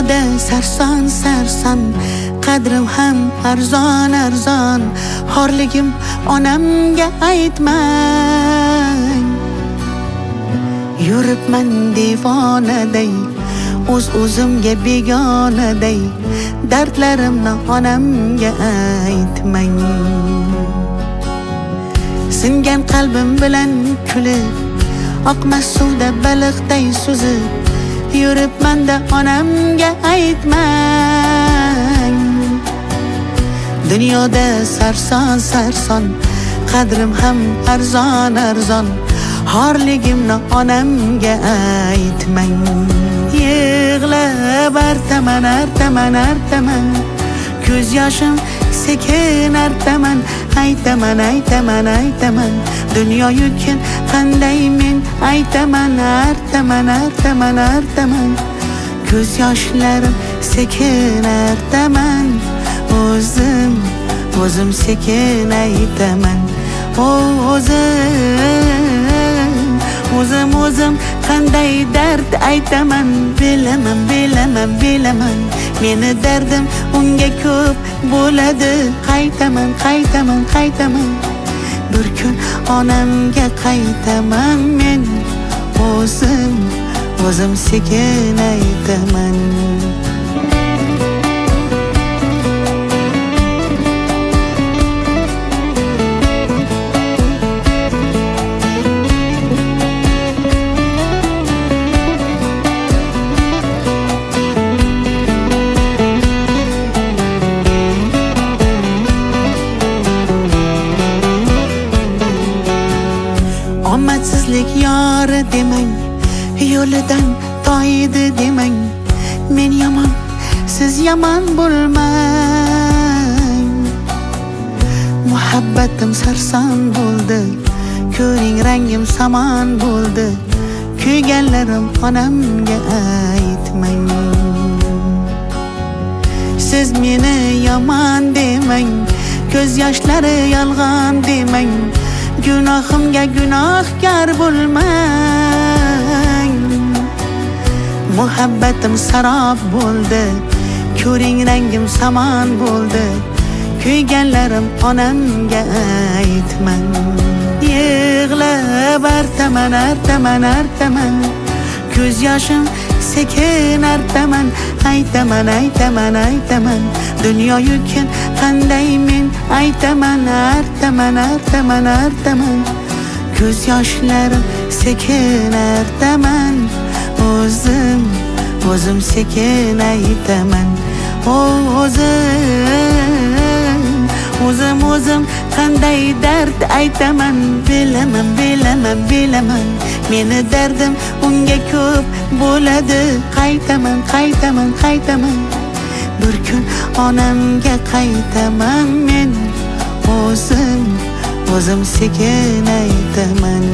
Dunyoda sarson sarson, qadrim ham arzon arzon, xorligim onamga aytmang. Yuribman devonaday, o'z o'zimga begonaday, dardlarimni onamga aytmang. Singan qalbim bilan kulib, oqmas suvda baliqday suzib, yuribman-da onamga aytmang. Dunyoda sarson sarson, qadrim ham arzon arzon, xorligimni onamga aytmang. Yig'lab artaman artaman artaman, ko'z yoshim sekin artaman, aytaman aytaman aytaman, dunyo yukin qanday men aytaman, artaman artaman artaman, ko'z yoshlarim sekin artaman, o'zim o'zim sekin aytaman, o'zim o'zim o'zim qanday dard aytaman, bilaman bilaman bilaman, meni dardim unga ko'p bo'ladi, qaytaman qaytaman qaytaman, bir kun onamga qaytaman men, o'zim o'zim sekin aytaman. Omadsizlik yori demang, yo'lidan toydi demang, men yomon, siz yomon bo'lmang. Muhabbatim sarson bo'ldi, ko'ring rangim somon bo'ldi, kuyganlarim onamga aytmang. Siz meni yomon demang, ko'z yoshlari yolg'on demang, gunohimga gunohkor bo'lmang. Muhabbatim sarob bo'ldi, ko'ring rangim somon bo'ldi, kuyganlarim onamga aytmang. Yig'lab artaman artaman artaman, ko'z yoshim sekin artaman, aytaman aytaman aytaman, dunyo yukin qanday men aytaman, artaman artaman artaman, ko'z yoshlarim sekin artaman, o'zim o'zim sekin aytaman, o'zim o'zim o'zim qanday dard aytaman, bilaman bilaman bilaman, meni dardim unga ko'p bo'ladi, qaytaman qaytaman qaytaman, bir kun onamga qaytaman men, o'zim o'zim sekin aytaman.